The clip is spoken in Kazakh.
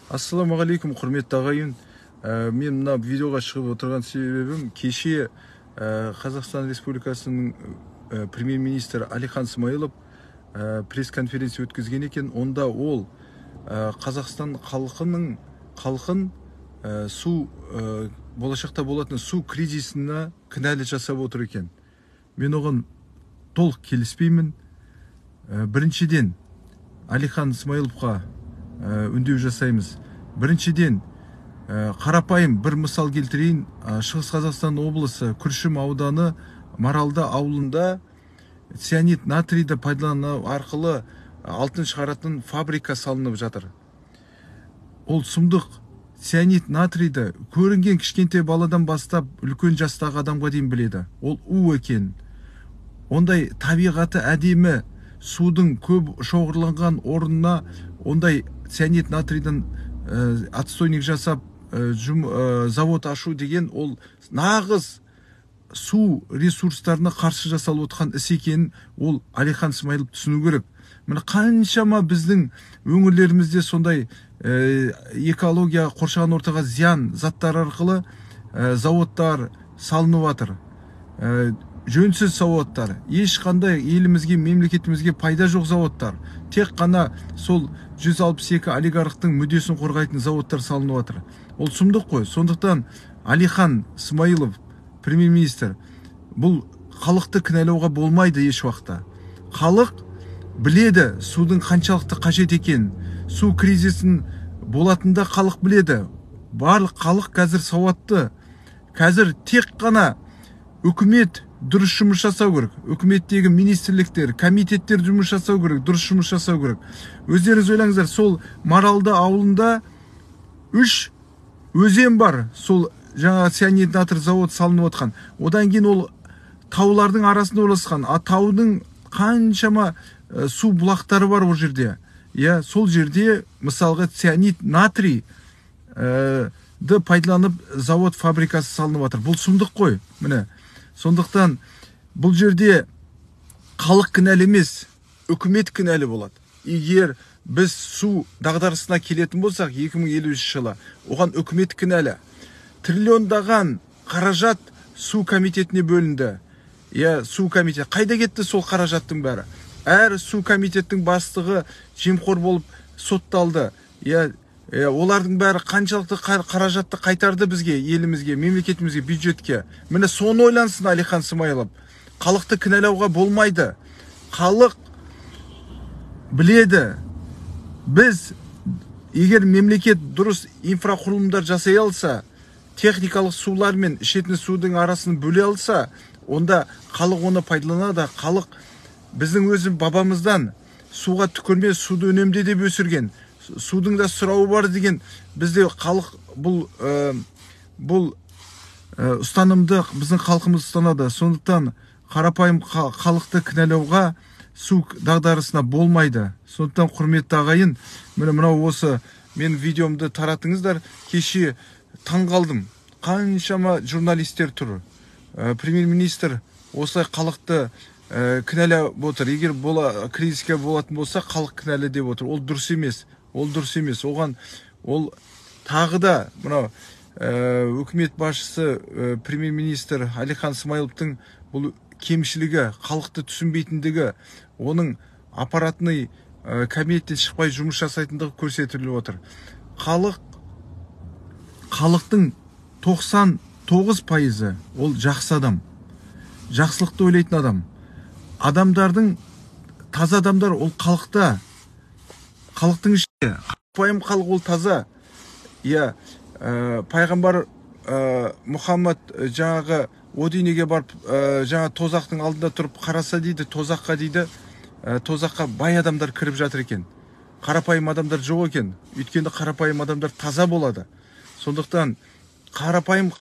Ассалаумағалейкум, құрметті ағайын. Мен мына видеоға шығып отырған себебім, кеше Қазақстан Республикасының премьер-министрі Әлихан Смайылов пресс-конференция өткізген екен. Онда ол Қазақстан халқын су болашақта болатын су кризисіне кінәлі жасап отыр екен. Мен оған толық келіспеймін. Біріншіден, Әлихан Смайыловқа үндеу жасаймыз. Біріншіден, қарапайым бір мысал келтірейін. Шығыс Қазақстан облысы Күршім ауданы Маралды ауылында цианид натрийді пайдалану арқылы алтын шығаратын фабрика салынып жатыр. Ол сұмдық. Цианид натрийді көрінген кішкентай баладан бастап үлкен жастағы адамға дейін біледі. Ол у екен. Ондай табиғаты әдемі судың көп шоғырланған орнына ондай цианид натрийдан отстойник жасап, завод ашу деген ол нағыз су ресурстарына қарсы жасалып отқан іс екенін ол Әлихан Смайылов түсіну керек. Міне, қаншама біздің өңірлерімізде сондай экология, қоршаған ортаға зиян заттар арқылы заводтар салынып жатыр. Жөнсіз заводтар, ешқандай елімізге, мемлекетімізге пайда жоқ заводтар, тек қана сол 162 олигархтың мүддесін қорғайтын заводтар салынып жатыр. Ол сұмдық қой. Сондықтан, Әлихан Смайылов, премьер-министр, бұл халықты кінәлауға болмайды еш уақытта. Халық біледі судың қаншалықты қажет екенін, су кризисін болатында халық біледі. Барлық халық қазір сауатты. Қазір тек қана үкімет дұрыс жұмыс жасау керек. Үкіметтегі министрліктер, комитеттер жұмыс жасау керек, дұрыс жұмыс жасау керек. Өздеріңіз ойлаңыздар, сол Маралды ауылында 3 өзен бар, сол жаңа цианид натрий завод салынып отқан. Одан кейін ол таулардың арасында орналасқан. А таудың қаншама су бұлақтары бар ол жерде. Иә, сол жерде мысалға цианид натрий ды пайдаланып завод фабрикасы салынып жатыр. Бұл сұмдық қой. Міне, сондықтан бұл жерде халық кінәлі емес, үкімет кінәлі болады. Егер біз су дағдарысына келетін болсақ 2053 жылы, оған үкімет кінәлі. Триллиондаған қаражат су комитетіне бөлінді. Иә, су комитеті. Қайда кетті сол қаражаттың бәрі? Әр су комитеттің бастығы жемқор болып сотталды. Иә, олардың бәрі қаншалықты қаражатты қайтарды бізге, елімізге, мемлекетімізге, бюджетке. Міне, соны ойлансын Әлихан Смайылов. Халықты кінәлауға болмайды. Халық біледі. Біз егер мемлекет дұрыс инфрақұрылымдар жасай алса, техникалық сулар мен ішетін судың арасын бөле алса, онда халық оны пайдаланады. Халық біздің өзім бабамыздан суға түкірме, суды үнемде деп өсірген. Судың да сұрауы бар деген бізде халық бұл ұстанымды біздің халқымыз ұстанады. Сондықтан қарапайым халықты кінәлауға су дағдарысына болмайды. Сондықтан, құрметті ағайын, міне, мынау осы мен видеомды таратыңыздар. Кеше таң қалдым, қаншама журналистер тұр. Премьер-министр осылай халықты кінәлап отыр. Егер бола кризиске болатын болса, халық кінәлі деп отыр. Ол дұрыс емес, ол дұрыс емес. Оған ол тағы да мынау үкімет басшысы, премьер-министр Әлихан Смайыловтың бұл кемшілігі, халықты түсінбейтіндігі, оның аппаратный кабинеттен шықпай жұмыс жасайтындығы көрсетіліп отыр. Халықтың 99%-ы ол жақсы адам, жақсылықты ойлайтын адам. Адамдардың, таза адамдар ол халықта, халықтың ішінде қарапайым халық ол таза. Иә, пайғамбар Мұхаммад жаңағы о дүниеге барып, жаңа тозақтың алдында тұрып қараса дейді, тозаққа дейді, тозаққа бай адамдар кіріп жатыр екен, қарапайым адамдар жоқ екен. Өйткені қарапайым адамдар таза болады. Сондықтан қарапайым